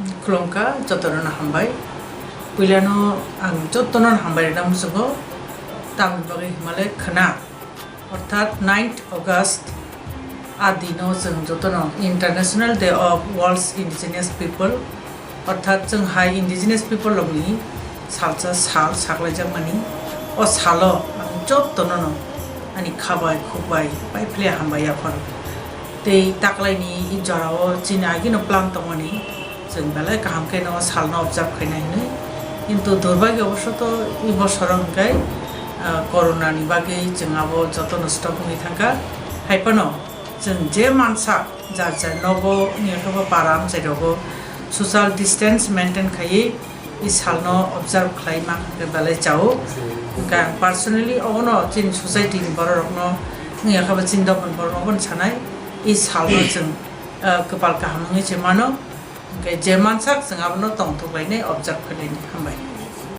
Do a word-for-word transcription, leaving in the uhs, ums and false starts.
Khulumkha, jotono no hambai. Puilano ang jotono no hambai rwna muchungo, tamni bagwi hwnmale khwna. Orthat ninth August a dino chwng jotono International Day of World's Indigenous People, orthat chwng hai indigenous people rokni salsa sal saklaijakmani. O salo ang jotono no ani khabai khukbai pai phile hambai yaphano. Tei taklaini i jorao chini agino plan tongmani, chwng belai kaham khe no salno observe khaina hinwi. Kintu durbagyo boshoto i bosoro hwnkhe, ah, corona ni bagwi chwng abo jotono stop wngwi thangkha. Haiphano chwng je mansa jar jar nogo wngya khe bo para amchai rogo social distance maintain khaiwi i salno observe khlai mankha khe belai chao. Hwnkhe ang personally obono chini society ni borok rokno wngya khe bo chini dophani borok rokno sanai i salno chwng, ah, kwpal kaham wngwi se mano. Hwnkhe je mansak chwng abono tongthok lainai, observe khlainai. Hambai.